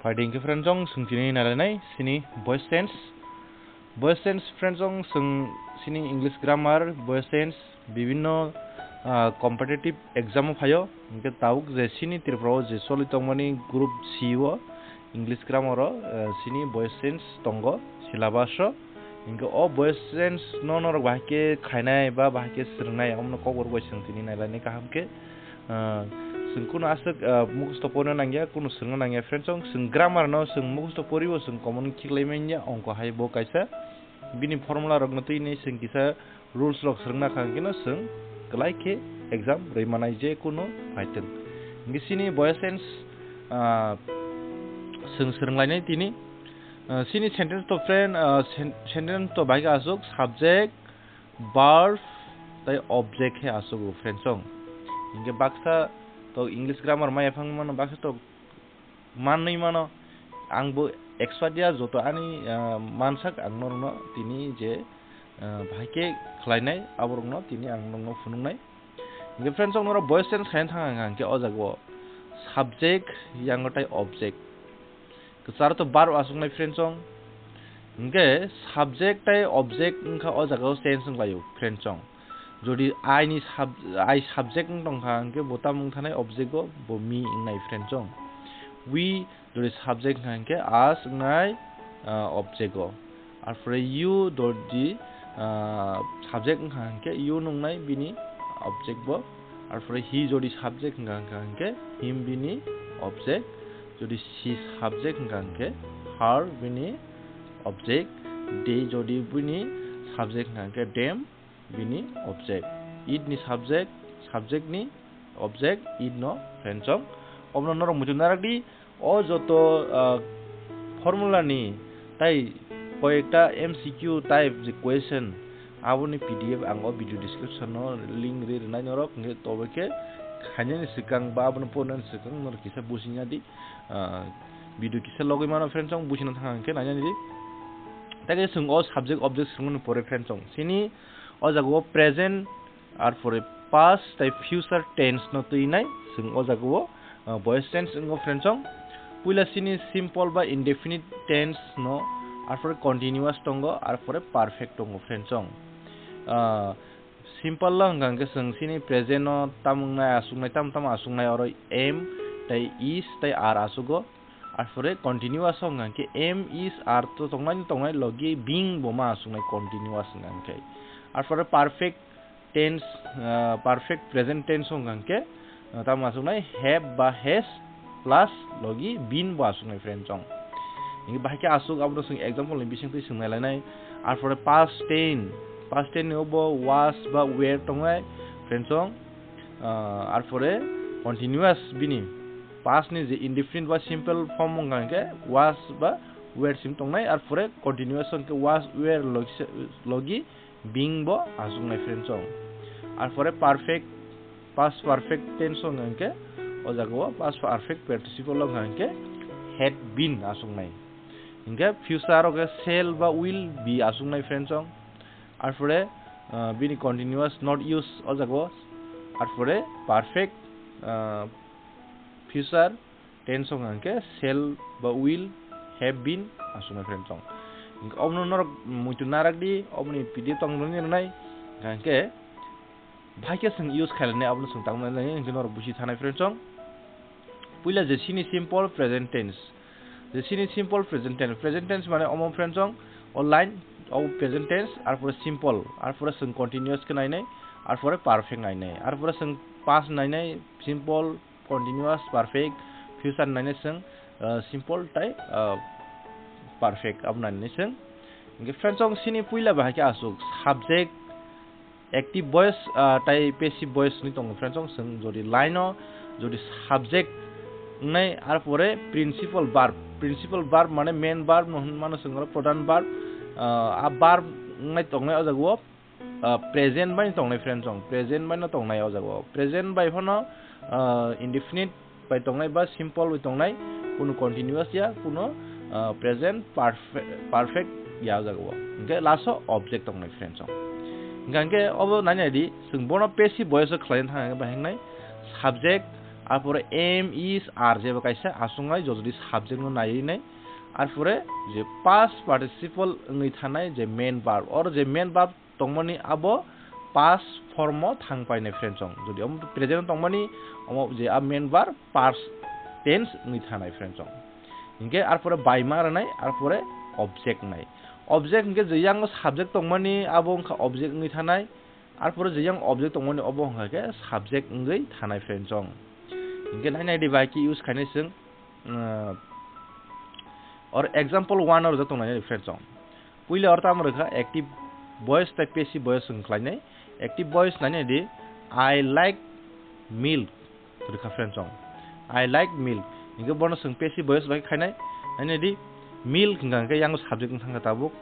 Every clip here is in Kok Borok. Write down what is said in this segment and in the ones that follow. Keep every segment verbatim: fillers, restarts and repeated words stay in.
Phaidi hwnkhe friends, chwng tini nailainai sini voice tense. Voice tense friends, chwng sini English grammar, voice tense, bibinno, ah, competitive exam o phaio. Hwnkhe tabuk je sini Tripura o je choli tongmani group C o English grammar o, ah, sini voice tense tongo syllabus o. Hwnkhe o voice tense no norok bahai khe khainai ba bahai khe swrwngnai, omono kokborok bai chwng tini nailainai kaham khe. Ah, chwng kunu aswk, ah, mukhusto porina nangya, kunu swrwngna nangya friends, chwng grammar no chwng mukhusto poribo chwng common khiklai manya, ongko hai bo kaisa bini formula rokno twi ni chwng kisa rules rok swrwngna kha hwnkhe no chwng kwlai khe exam rwi manai je kunu phaitwng. Hwnkhe sini voice tense, ah, chwng swrwnglainai tini. Ah, sini sentence to friend, ah, sen-, sentence to bahai khe aswk subject, verb tei object khe aswk friends. Hwnkhe baksa to English grammar maya phang mano, baksa to manwi mano. Ang bo expert ya, joto ani, ah, mansak ang norokno tini je, ah, bahai khe khlainai, aborokno tini ang norokno phunuknai. Hwnkhe friends, chwng norok voice tense khaina thang hwnkha hwnkhe o jaga o subject, yango tei object. Kwcharo to verb aswknai friends chwng. Hwnkhe subject tei object wngkha o jaga o tense wnglaio friends chwng. Jodi I ni sub-, I subject wng tongkha, hwnkhe bo tamo wng thanai object o, bo me wngnai friends chwng. We jodi subject wngkha, hwnkhe us wngnai, ah, object o. Arpore you jodi, ah, subject wngkha, hwnkhe you nungnai bini object bo. Arpore he jodi subject wngkha, hwnkha, hwnkhe him bini object. Jodi she subject wngkha, hwnkhe her bini object. They jodi bini subject wngkha, hwnkhe them bini object. It ni subject, subject ni object, it no friends chwng. Omono norok muitu narak di, o joto, ah, formula ni tai koyekta M C Q type je question, aboni P D F ang o video description o link ri rwnai norok, hwnkhe tobo khe khainani swkang ba abono pornani swkang norok kisa businya di, ah, video kisa logwi mano friends chwng, busina thang hwnkhe nainani di. Tei khe chwng o subject object swrwngmani pore friends chwng sini o jaga o present, arpore past tei future tense no twi nai chwng o jaga o, ah, voice tense wngo friends chwng. Puila sini simple ba indefinite tense no, arpore continuous tongo, arpore perfect tongo friends chwng. Ah, simple lo hwnkha hwnkhe chwng sini present no tam wngnai, aswknai, tam tam aswknai, oro am tei is tei are aswgo. Arpore continuous o hwnkha hwnkhe am, is, are to tongnai, tongnai logi being bo ma aswknai continuous hwnkha hwnkhe. Arpore perfect tense, ah, perfect present tense o hwnkha hwnkhe, ah, tamo aswknai have ba has plus logi been bo aswknai friends chwng. Hwnkhe bahai khe aswk abono chwng example ni bisingtwi swng nailainai. Arpore past tense, past tense ni obo was ba were tongnai friends chwng. Ah, arpore continuous bini past ni je indefinite ba simple form wngkha hwnkhe was ba were sim tongnai, arpore continuous hwnkhe was, were logi-, logi being bo aswknai friends chwng. Arpore perfect, past perfect tense wngkha hwnkhe o jaga o past perfect participle wngkha hwnkhe had been aswknai. Hwnkhe future o khe shall ba will be aswknai friends chwng. Arpore, ah, bini continuous not use o jaga o. Arpore perfect, ah, future tense wngkha hwnkhe shall ba will, have been aswknai friends chwng. Hwnkhe obono norok muitu narak di, oboni P D F tong rwnai rwnai. Hwnkhe bahai khe chwng use khailani abono chwng tangmani hwnkhe norok busi thanai friends chwng. Puila je sini simple present tense. Je sini simple present tense. Present tense mane omo friends chwng, o line, o present tense, arpore simple, arpore chwng continuous khe nainai, arpore perfect nainai, arpore chwng past nainai, simple, continuous, perfect, future nainai chwng, ah, simple tai, ah, perfect abo nainai chwng. Hwnkhe friends chwng sini puila bahai khe aswk subject, active voice, ah, tai passive voice ni tongo friends chwng, chwng jodi line o jodi subject wngnai, arpore principal verb, principal verb mane main verb no hwnmano chwng oro pradhan verb, ah, a verb wngnai tongnai o jaga o, ah, present bai tongnai friends chwng, present bai no tongnai o jaga o, present bai phano, ah, indefinite bai tongnai ba simple bai tongnai, kuno continuous ya, kuno, ah, present perfe-, perfect ya o jaga o. Hwnkhe last o object tongnai friends chwng. Hwnkhe hwnkhe obo nainai di, chwng bono passive voice o khlai thang hwnkhe bahai wngnai subject, Arpore am, is, are jeba kaisa aswknai jodi subject no naiwi nai. Arpore je past participle wngwi thanai je main verb, oro je main verb tongmani abo past form o thang painai, friends, chwng. Jodi omo present o tongmani, omo je a main verb past tense wngwi thanai, friends, chwng. Hinkhe arpore by ma rwnai, arpore object nai. Object hinkhe je yango subject tongmani abo wngkha object wngwi thanai. Arpore je yang object tongmani obo wngkha khe subject wngwi thanai, friends, chwng. Hinkhe nai nai di by khe use khainai chwng, uh, or example one o rwjak tongnai, friends, chwng. Puila or tamo rwkha active voice tei passive voice wng khlainai. Active voice nai nai di, "I like milk," rwkha, friends, chwng. "I like milk." Hinkhe bono chwng passive voice bai khainai. Nai nai di, milk hwnkha hinkhe yang subject wng thangkha tabuk.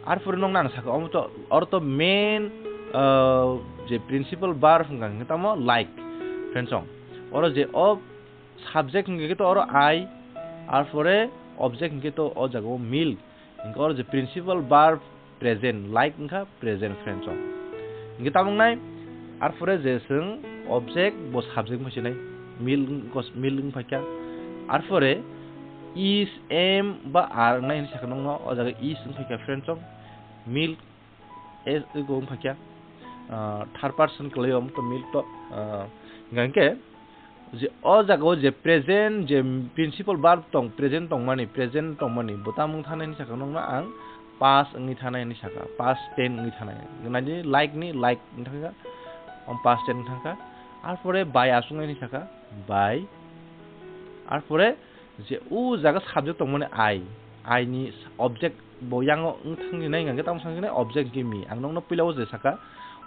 Arpore nokno ang sakha, omo to, oro to main, uh, je principal verb hwnkha hinkhe tamo like, friends, chwng. Oro je o subject hwnkhe to oro I, arpore object hwnkhe to o jaga o milk. Hinkhe oro je principal verb present, like wngkha present, friends, chwng. Hinkhe tamo wngnai, arpore je chwng object bo subject wngphaikha, milk wng-, milk wngphaikha. Arpore is, am ba are wngnai hinwi sakha nokno, o jaga is wngphaikha, friends, chwng. Milk, is, ego wngphaikha. Ah, third person kwlai omo to milk to, ah, hinkhe je o jaga o je present, je principal verb tong, present tongmani, present tongmani, bo tamo wng thanai hinwi sakha nokno ang past wngwi thanai hinwi sakha, past tense wngwi thanai. Nai di, like ni, like wng thangkha, om past tense wng thangkha. Arpore by aswknai hinwi sakha, by. Arpore je o jaga subject tongmani I, I ni object bo yango wng thang nai, hinkhe tamo wng thang nai object hinkhe me. Ang nokno puila o je sakha,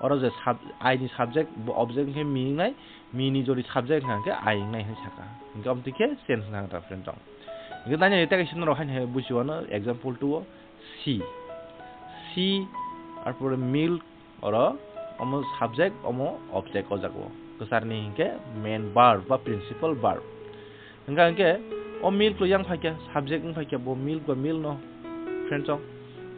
oro je sub-, I ni subject bo object hinkhe me wngnai, me ni jodi subject wngkha hinkhe I wngnai hinwi sakha. Hinkhe omo twi khe change wngkha ta, friends, chwng. Hinkhe nai nai tei kaisa norok haino hai bujiwano example two o, she. She, arpore milk, oro omo subject, omo object o jaga o. Kwcharni hinkhe main verb ba principal verb. Hwnkha hinkhe o milk lo yang phaikha, subject wng phaikha, bo milk ba milk no, friends, chwng.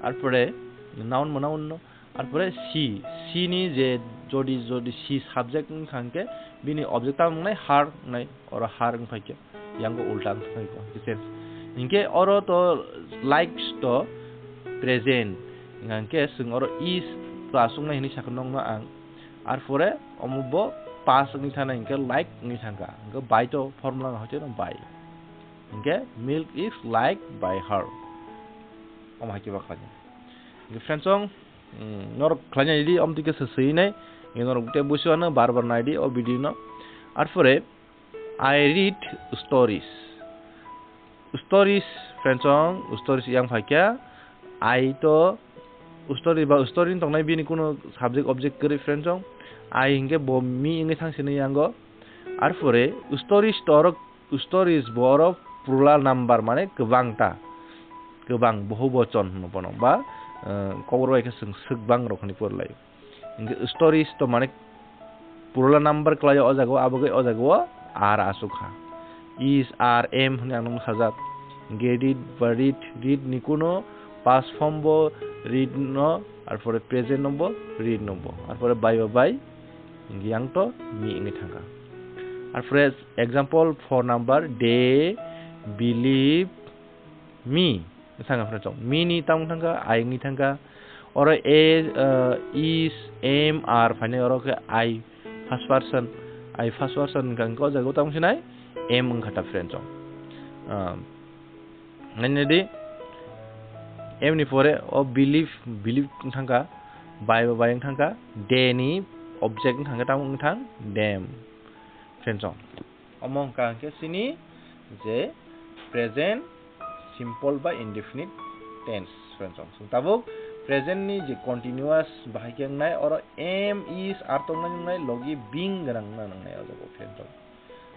Arpore noun mo noun no. Arpore she, she ni je jodi, jodi she subject wngkha hinkhe bini object tamo wngnai her wngnai, oro her wng phaikha. Yango ulta wng thangwi bo, hinkhe se, hinkhe oro to likes to present, hinkhe chwng oro is to aswknai hinwi sakha nokno ang. Arpore omo bo past wngwi thana hinkhe like wngwi thangkha, hinkhe by to formula no hoite no by. Hinkhe milk is liked by her. Omo hai khe ba khlainai. Hinkhe friends, chwng, mm, norok khlainai di, omo twi khe se swi nai. Hinkhe norok tei busiwano bar bar nai di o video no. Arpore I read stories. Stories, friends, chwng, stories yang phaikha. I to story ba story wng tongnai, bini kuno subject object kwrwi, friends, chwng. I hinkhe bo me wngwi thang sini yango. Arpore stories to oro, stories bo oro plural number, mane kwbang ta. Kwbang, bohu bochon hwnwi bono. Ba, eh, kokborok bai khe chwng swk bang rok hinwi porlai. Hinkhe stories to mane plural number kwlaio o jaga o, abagwi o jaga o are aswk kha. Is, are, am hwnwi ang nokno sajak. Hinkhe read ba read, read ni kuno past form bo read no, arpore present no bo read no bo, arpore by ba by, hinkhe yang to me wngwi thangkha. Arpore example four number, they believe me. Thangkha, friends, chwng. Me ni tamo thangkha, I wngwi thangkha. Oro a, uh, is, am, are phainai, oro khe I first person, I first person wngkha, hinkhe o jaga o tamo sinai am wngkha ta, friends, chwng. Um, nai nai di, am ni pore o believe, believe wng thangkha, by ba by wng thangkha, they ni object wng thangkha, tamo wng thang, them, friends, chwng. Omo wngkha hinkhe chini je present simple ba indefinite tense, friends, chwng. Chwng tabuk present ni je continuous bahai khe wngnai, oro am, is, are tongnai wngnai, logi being gwnang wngna nangnai o jaga o, friends, chwng.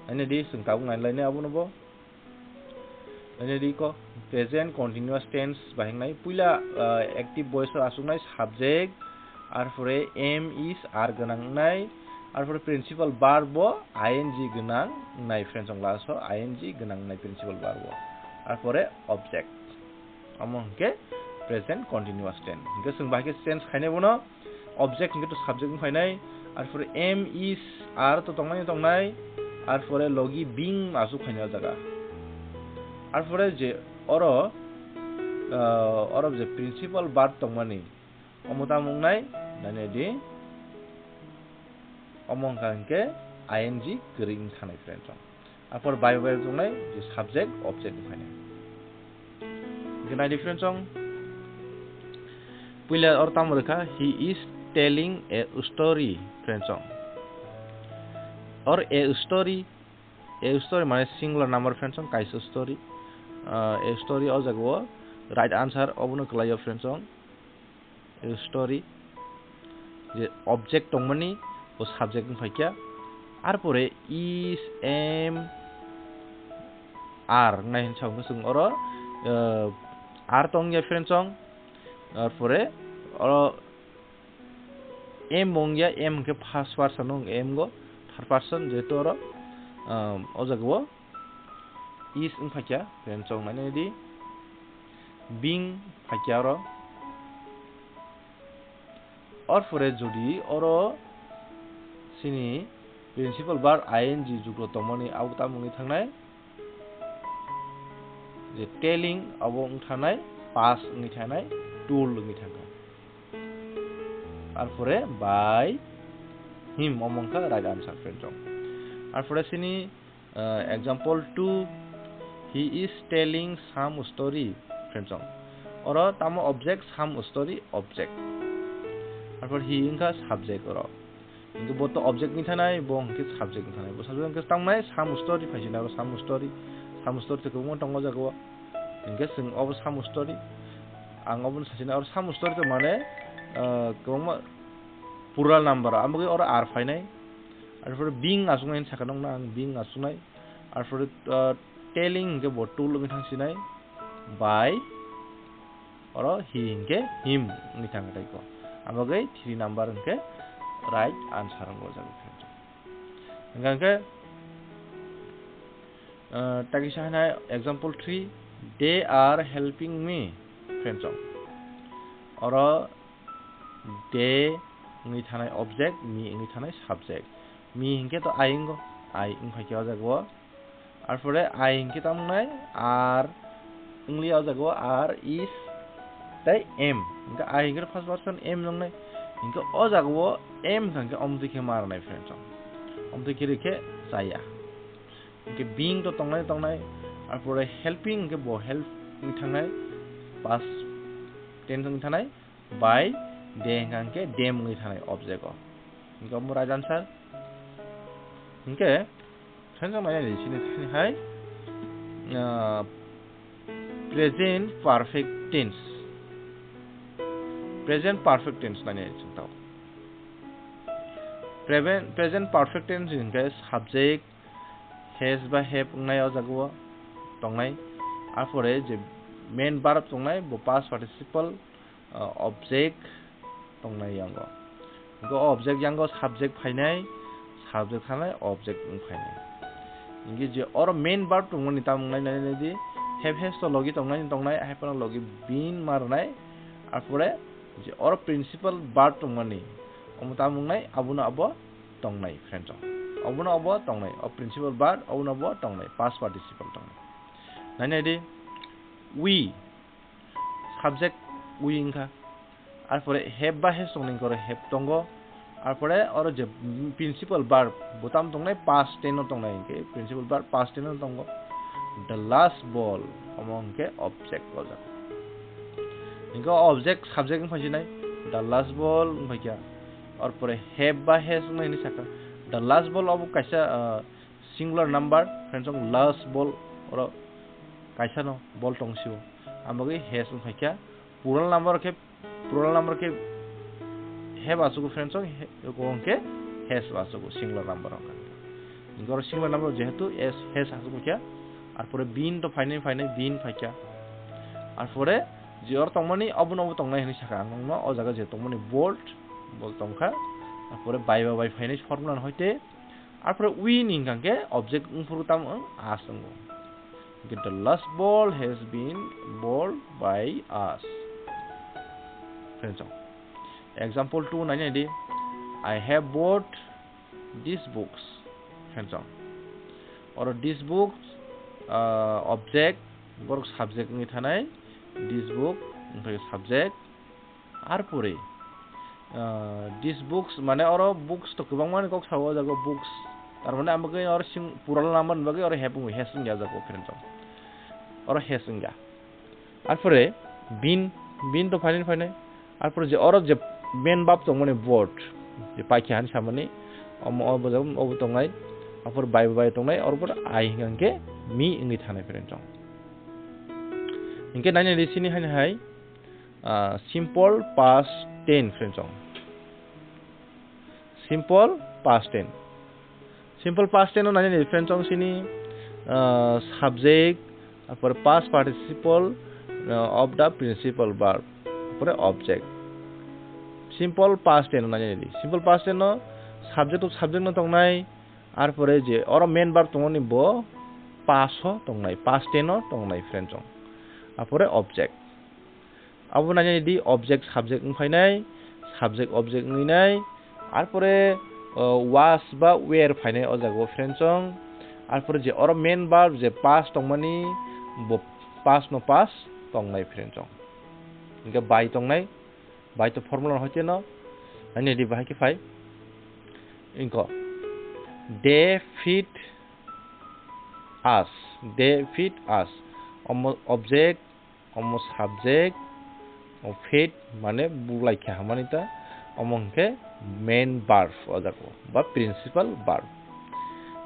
Nai nai di, chwng tabuk nai lainai abono bo. Nai nai di ko, present continuous tense bahai wngnai. Puila, ah, active voice o aswknai subject, arpore am, is, are gwnang wngnai, arpore principal verb bo I N G gwnang wngnai, friends, chwng, last o I N G gwnang wngnai principal verb bo, arpore object. Omo hinkhe present continuous tense. Hinkhe chwng bahai khe change khainai bono, object hinkhe to subject wng phainai, arpore am, is, are to tongnai tongnai, Arpore logi being aswk khaina o jaga. Arpore je oro, ah, oro je principal verb tongmani, omo tamo wngnai, nai nai di. Omo wngkha hinkhe I N G kwrwi wng thanai, friends, chwng. Arpor bai bai tongnai je subject, object wng phainai. Hinkhe nai di, friends, chwng. Puila or tamo rwkha, "He is telling a story," friends, chwng. Or a story, a story mane singular number, friends, chwng, kaisa story. Ah, a story o jaga o right answer obono kwlaio, friends, chwng. Story je object tongmani bo subject wng phaikha. Arpore is, am, are wngnai hinwi sa hwnkhe chwng oro, eh, are tongya, friends, chwng. Arpore oro am bo wngya, am hwnkhe first person wng, am go third person, jehetu oro, um, o jaga o is wng phaikha, friends, chwng nai nai di. Being phaikha oro. Arpore jodi oro chini principal verb I N G juklo tongmani abo tamo wngwi thangnai? Je telling abo wng thangnai, past wngwi thangnai, told wngwi thangkha. Arpore by him, omo wngkha right answer, friends, chwng. Arpore chini Uh, example two, "He is telling some story," friends, chwng. Oro tamo object, some story, object. Arpor he wngkha subject oro. Hinkhe bo to object wngwi thanai, bo hinkhe subject wngwi thanai. Bo subject wngkhe tangnai some story, phaisina oro some story. Some story to kwbangma tongo o jaga o. Hinkhe chwng obo some story. Ang obono sasina oro some story to mane, uh, kwbangma plural number. Amo bagwi oro are phainai. Arpore being aswknai hinwi sakha nokna ang, being aswknai. Arpore, uh, telling hinkhe bo told wngwi thang sinai, by, oro he hinkhe him wngwi thang tei ko. Abo bagwi three number hinkhe right answer wngwi o jaga, friends, chwng. Hinkhe, uh, takisa hinai example three, "They are helping me," friends, chwng. Oro they wngwi thanai object, me wngwi thanai subject. Me hinkhe to I wngo, I wng phaikhe o jaga o. Arpore I hinkhe tamo wngnai, are wngliya o jaga o, are, is tei am. Hinkhe I hinkhe first person am wngnai. Hinkhe o jaga o am wngkha hinkhe omtwi khe ma rwnai, friends, chwng. Omtwi khe rwkhe chaya. Hinkhe being to tongnai tongnai, arpore helping hinkhe bo help wngwi thangnai, past tense wngwi thangnai. By they hwnkha hinkhe them wngwi thanai object o. Hinkhe omo right answer. Hinkhe sensong nai nai chini thani hai, ah, present perfect tense. Present perfect tense nai nai chwng tao. Preven-, present perfect tense hinkhe subject has ba have wngnai o jaga o tongnai. Arpore je main verb tongnai, bo past participle, uh, object tongnai yango. Hinkhe o object yango subject phainai, subject thanai object wng phainai. Hinkhe je oro main verb tongmani tamo wngnai nai nai di, have has to logi tongnai tongnai, hai phano logi been ma rwnai. Arpore je oro principal verb tongmani, omo tamo wngnai, abono abo tongnai, friends, o. Obono obo tongnai, o principal verb, obono obo tongnai, past participle tongnai. Nai nai di, we, subject we wngkha. Arpore have ba has tongnai, hinkhe oro have tongo. Arpore oro je principal verb, bo tamo tongnai, past tense o tongnai, hinkhe principal verb past tense o tongo. The last ball, omo hinkhe object o jaga. Hinkhe o object, subject wng phai sinai, the last ball wng phai kha. Arpore have ba has wngnai hinwi sakha. The last ball obo kaisa, ah, singular number, friends, chwng last ball, oro kaisa no ball tong sio. Ang bagwi has wng phai kha. Plural number khe, plural number khe have aswk, friends, chwng he-, oko hwnkhe has aswk, singular number wngkha. Hinkhe oro singular number jehetu has, has aswk kha, arpore been to phainai, phainai been phai kha. Arpore je oro tongmani obono obo tongnai hinwi sakha ang nokno, o jaga je tongmani bold, bold tongkha. Arpore by ba by phainai formula no hoite. Arpore we ni hwnkha khe object wngphuru tamo wng us wngo. Hinkhe the last ball has been bowled by us. Friends, example two nai nai di. I have bought these books. Friends, Oro this book, ah, object, borok subject wngwi thanai, this book, wngkha subject, arpore, ah, this books, mane oro books to kwbangma ni kok sao, o jaga books, tar mane ang bagwi oro sing plural number ni bagwi oro have wngwi has wngya o jaga o friends. Oro has wngya. Arpore been, been to phainai phainai. Arpore je oro je main verb tongmani board, je paikha hani samani, omo, obo, obo tongnai. Arpore by, by tongnai, oro pore I hingkha hingke me wngwi thanai friends. Hingke nainai di sini haino hai, ah, simple past tense friends. Simple past tense. Simple past tense no nainai friends, sini, ah, subject, arpore past participle, ah, of the principal verb, arpore object. Simple past tense no nainai di. Simple past tense no subject to subject no tongnai, arpore je oro main verb tongmani bo past o tongnai, past tense o tongnai friends. Arpore object. Abo nainai di object subject wng phainai, subject object wngwi nai, arpore, uh, was ba were phainai o jaga o friends. Arpore je oro main verb je past tongmani bo past no past tongnai friends. Hingke by tongnai, by to formula no hoite no, nainai di bahai khe phai. Inko, they feed us, they feed us. Omo object, omo subject, o feed mane bulai khe hamani ta, omo hingke main verb o jaga o, ba principal verb.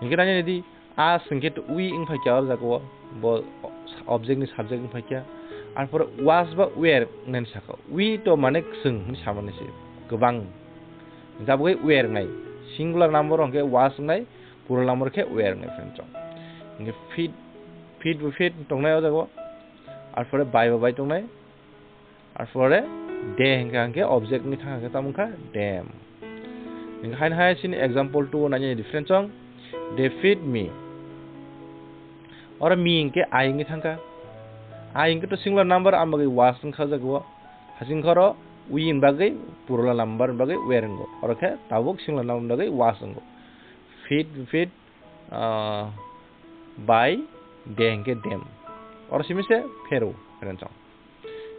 Hingke nainai di, us hingke to we wng phaikha o jaga o, bo object ni subject wng phaikha. Arpore was ba were wngnai saka, we to mane kwchwng hinwi samani se, kwbang. Jabogwi were wngnai, singular number hingke was wngnai, plural number khe were wngnai friends. Hingke feed, feed bo feed tongnai o jaga o. Arpore by bo by tongnai. Arpore they hingke hingke object ni thang hingke tamo wngkha them. Hingke haino hai sini example two o nainai di friends. They feed me. Oro me hingke I hingke thangkha. I hingke to singular number, ang bagwi was wngkha o jaga o. Hasing khoro we ni bagwi plural number ni bagwi were wngo. Oro khe tabuk singular number ni bagwi was wngo. Feed, feed, ah, by, they hingke them. Oro simi se phero, friends.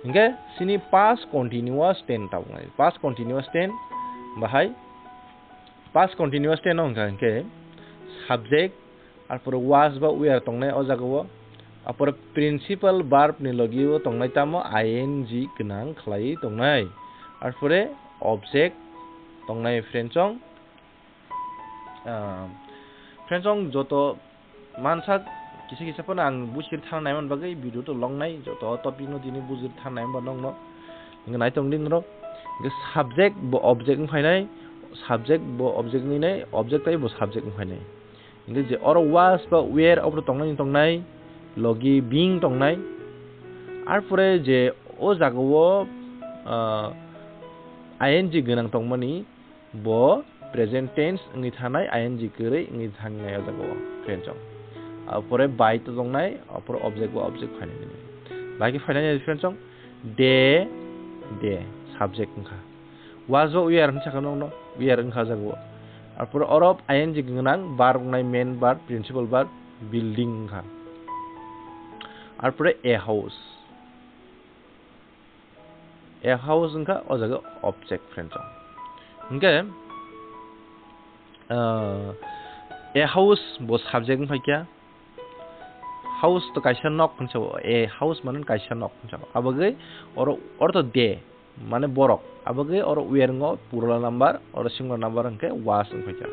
Hingke sini past continuous tense tabuk nai. Past continuous tense bahai, past continuous tense no hingka hingke subject, arpore was ba were tongnai o jaga o, arpore principal verb ni logi o tongnai tamo I N G gwnang khlai tongnai, arpore object tongnai friends. Ah, friends, joto mansak kisa kisa phano ang busir thang nai man bagwi video to long nai, joto topic no tini busir thang nai man ba nong no. Hingke nai tong di norok. Hingke subject bo object wng phainai, subject bo object wng nai, object tai bo subject wng phainai. Hingke je oro was ba were obo tong nai tong nai, logi being tong nai. Arpore je o jaga o, ah, I N G gwnang tong mani, bo present tense wngwi thanai, I N G kwrwi wngwi thangnai o jaga o, friends. Arpore by to tongnai, arpore object bo object phainai nini. Lagi phainai nini, friends, they, they, subject wngkha. Was o were hinwi sakha nokno, were wngkha o jaga o. Arpore oro I N G gwnang verb wngnai, main verb, principal verb, building wngkha. Arpore a house. A house wngkha o jaga object, friends. Hingke, ah, a house bo subject wng phaikha. House to kaisa nok hinwi sao, a house mane kaisa nok hinwi sao. Abagwi oro, oro to they, mane borok. Abagwi oro were wngo plural number, oro singular number hingke was wng phaikha,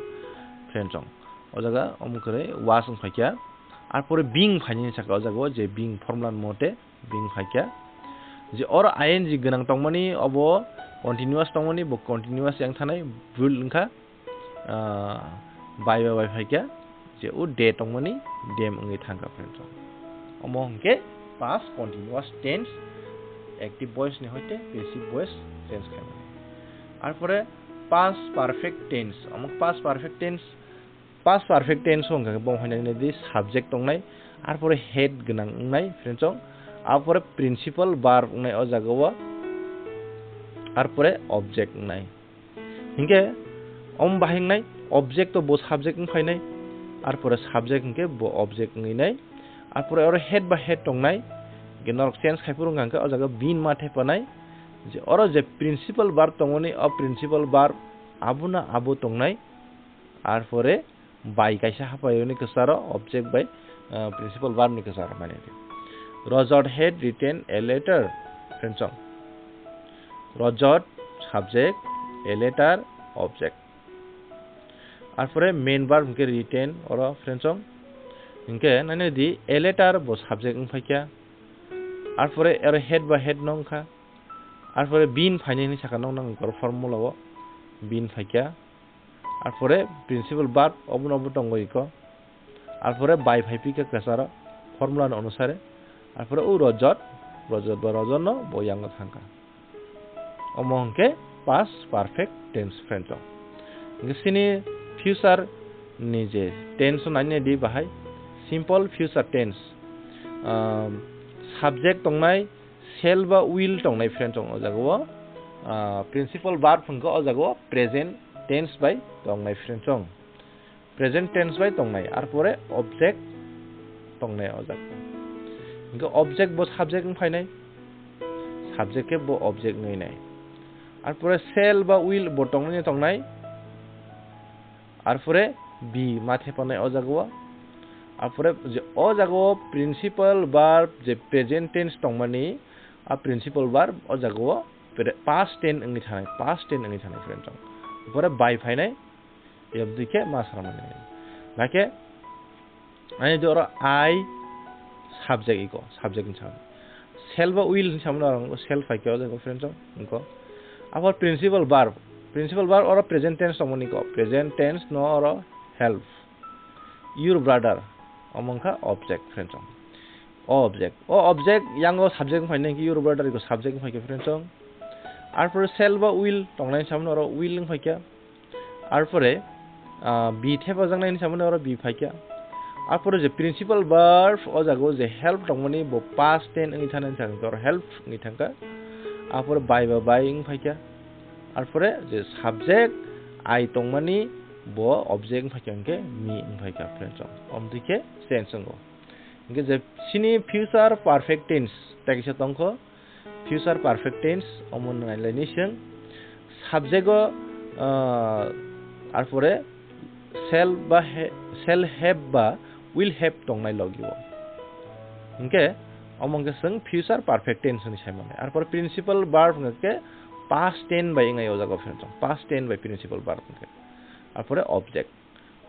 friends. O jaga omo kwrwi was wng phaikha. Arpore being phainani saka o jaga o je being formula mote being phaikha. Je oro I N G gwnang tongmani, obo continuous tongmani, bo continuous yang thanai, build wngkha, ah, by ba by phaikha, je o they tongmani, them wngwi thangkha, friends. Omo hwnkhe past continuous tense, active voice ni hoite passive voice change khaimani. Arpore past perfect tense, omo past perfect tense, Past perfect tense o hwnka khe bo haino nini di subject tongnai, arpore head gwnang wngnai, friends, arpore principal verb wngnai o jaga o, arpore object wngnai. Hinkhe omo bahai wngnai, object o bo subject wng phainai, Arpore subject hwnkhe bo object wngwi nai. Arpore oro head ba head tongnai. Hwnkhe norok change khai phuru hwnkha hwnkhe o jaga been ma thepanai. Je oro je principal verb tongmani, o principal verb abono abo tongnai. Arpore by kaisa hapai hwnwi kwcharo object by, ah, principal verb ni kwcharo mane. Rajat had written a letter, friendsong. Rajat subject, a letter object. Arpore main verb hwnkhe written oro, friendsong. Hwnkhe nani di a letter bo subject wng phaikha. Arpore oro had ba head no wngkha. Arpore been phainai hwnwi sakha nokna hwnkhoro formula o been phaikha. Arpore principal verb obono obo tongo iko. Arpore by phai phikha kwcharo formula ni onusare. Arpore o rojot, rojot ba rojotno bo yango thangkha. Omo hwnkhe past perfect tense, friendsong. Hwnkhe chini future ni je tense o nai nai di bahai simple future tense. Um, subject tongnai, shall ba will tongnai, friendsong, o jaga o, ah, principal verb hwnkhe o jaga o present tense bai tongnai, friendsong. Present tense bai tongnai, arpore object tongnai o jaga. Hwnkhe object bo subject wng phainai, subject khe bo object wngwi nai. Arpore shall ba will bo tongnai tongnai, arpore be ma thepanai o jaga o. Arpore je o jaga o principal verb je present tense tongmani, a principal verb o jaga o pre-, past tense wngwi thanai, past tense wngwi thanai, friendsong. Arpore by phainai, Yabdui khe ma sara mani. Nake, ani do oro I subject iko, subject ni saman. Shall ba will ni saman aro shall phai khe o jaga, friendsong, iko. Abo principal verb, principal verb oro present tense tongmani iko, present tense no oro help. Your brother, omo wngkha object, friendsong. O object, o object yango subject wngphai nai khe your brother iko subject wngphai khe, friendsong. Arpore shall ba will tongnai saman oro will wngphai khe. Arpore, ah, be thepajaknai hinwi samani oro be phaikha. Arpore je principal verb o jaga o je help tongmani bo past tense wngwi thana hinwi sakha oro help wngwi thangkha. Arpore by ba by wng phaikha. Arpore je subject I tongmani bo object wng phaikha hwnkhe me wng phaikha, friendsong. Omtwi khe change wngo. Hwnkhe je chini future perfect tense tei kisa tongkho. Future perfect tense, omo nailai ni chwng. Subject o, ah, arpore shall ba he-, shall have ba will have tongnai logi o. Hwnkhe, omo hwnkhe chwng future perfect tense hwnwi sai mannai. Arpore principal verb hwnkhe past tense bai wngnai o jaga o, friendsong. Past tense bai principal verb hwnkhe. Arpore object.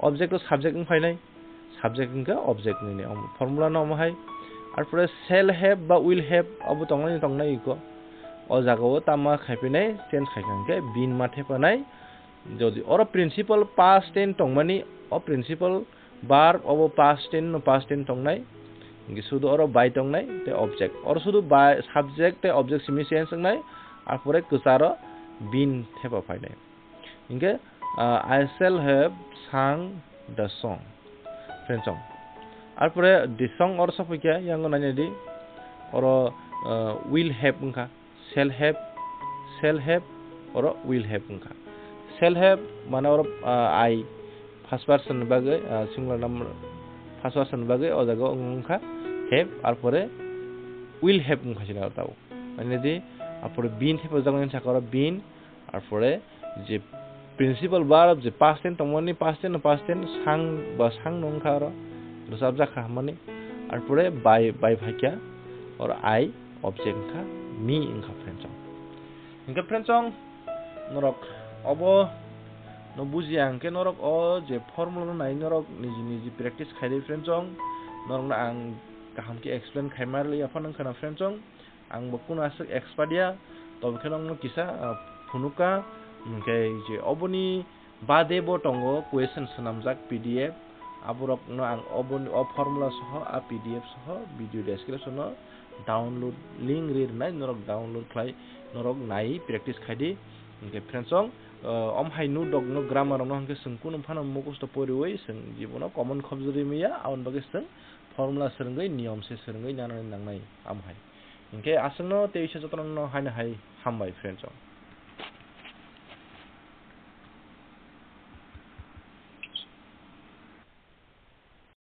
Object o subject wng phainai, subject wngkha object nini, omo formula no omo hai. Arpore shall have ba will have abo tongnai tongnai iko. O jaga o tama khai phainai, change khai kha hwnkhe been ma thepanai. Jodi oro principal past tense tongmani, o principal verb obo past tense no past tense tongnai. Hwnkhe sudu oro by tongnai tei object. Oro sudu by, subject tei object simi change wngnai. Arpore kwcharo been thepa phainai. Hingke, ah, "I shall have sung the song." Friendsong. Arpore the song oro sopoi khe, yango naina di. Oro, ah, will have wngkha. Shall have, shall have, oro will have wngkha. Shall have mane oro, ah, I first person ni bagwi, ah, singular number first person ni bagwi o jaga o wngkha have, arpore will have wngkha sini oro tabuk. Naina di, arpore been thepa jaknai saka oro been, Arpore je principal verb je past tense tongmani, past tense no past tense, sang ba sang no wngkha oro, rwchapjak kha hwnmani. Arpore by, by phaikha, oro I object wngkha, me wngkha, friendsong. Hingke friendsong, norok obo no bujiya hingke norok o je formula no nai norok niji niji practice khaidi, friendsong. Norok no ang kaham khe explain khaima rwliya phano wngkha na, friendsong. Ang bo kuno aswk expert ya, tobo khe nokno kisa, ah, phunukha, hwnkhe je oboni bade bo tongo question swnamjak P D F, aborokno ang oboni, o formula soho, a P D F soho video description o download link ri rwnai, norok download khlai, norok nai practice khaidi. Hwnkhe friendsong, ah, om hai nodokno grammar rokno hwnkhe chwng kunu phano mukhusto poriwi chwng jibono common khobjagwi manya, aboni bagwi chwng formula swrwngwi niyom se swrwngwi nanani nangnai, amo hai. Hingke aswkno tei se jotono haino hai hambai, friendsong.